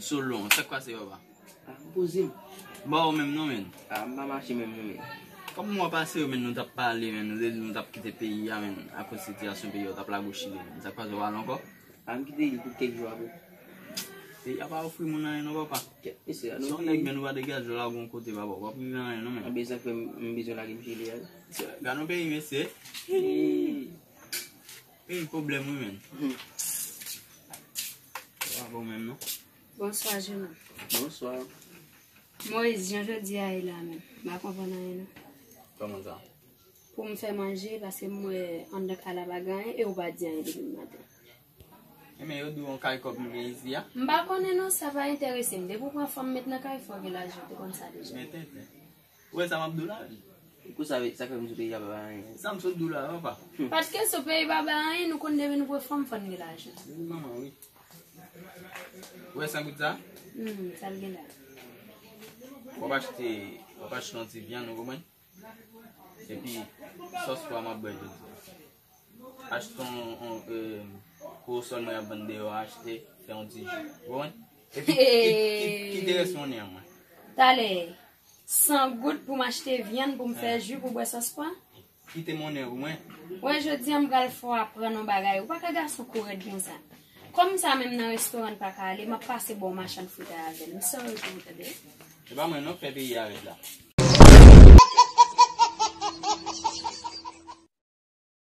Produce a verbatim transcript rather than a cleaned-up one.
Solon, sa k pase, papa? Ah, poze m. Ba ou menm non, men. Ah, m pa mache menm non, men. Kòm mwa pase yo, men, nou t ap pale, men, nou te di nou t ap kite peyi a, men, akoz sitiyasyon peyi a, w t ap lage w Chili, men. Sa k pase, w ale ankò? Ah, m kite li pou kèk jou apre. Peyi a pa ofri moun anyen non, papa. Kèt mesye, a nou. Si yon nèg, men, ou pa degaje w lage yon kote, papa, w p ap rive anyen non, men. Anben, sa fè m, m bezwen lage m Chili a. Gade yon peyi, mesye. Peyi pwoblèm, wi, men. Hmm. Sa pa bon menm, non. Bonswa, Juna. Bonswa. Moyiz, jan jodi a ye la menm, m pa konprann anyen, non. Kòman sa? Pou m fè manje, paske m wè anndan kay la pa gen anyen, e ou pa di anyen depi maten. Enben, yo di w yon kay kòb m gen isi a? M pa konnen, non, sa pa enterese m. Depi w pran fanm met nan kay, fò w gen lajan, w te konn sa deja. Men tenten. Ou wè sa m ap di w la? Kou sa, sa k fè m sou peyi a pa bay anyen. Sa m sot di w la, papa. Paske sou peyi pa bay anyen, nou konn depi nou pran fanm, fò n gen lajan. Wi, manman, wi. Ou wè san goud sa? Hmm, sa l gen la. W ap achte, w ap achte yon ti vyann, ou konprann? Epi, sòs pwa m ap bwè jodi a. Achte yon, yon, eh, korosòl mwen ap vann deyò a, achte, fè yon ti ji. Ou konprann? Epi, ki-, ki-, kite rès monnen an mwen. Talè, san goud pou m achte vyann pou m fè ji pou bwè sòs pwa? Kite monnen pou mwen. Wè, jodi a m pral fè w aprann yon bagay. Ou pa ka gason kou rèd konsa. Kòm sa menm nan restoran n pa ka ale, m ap pase bò machann fritay avè l. M sòri pou ou, tande? Se pa mwen non k fè peyi a rèd la.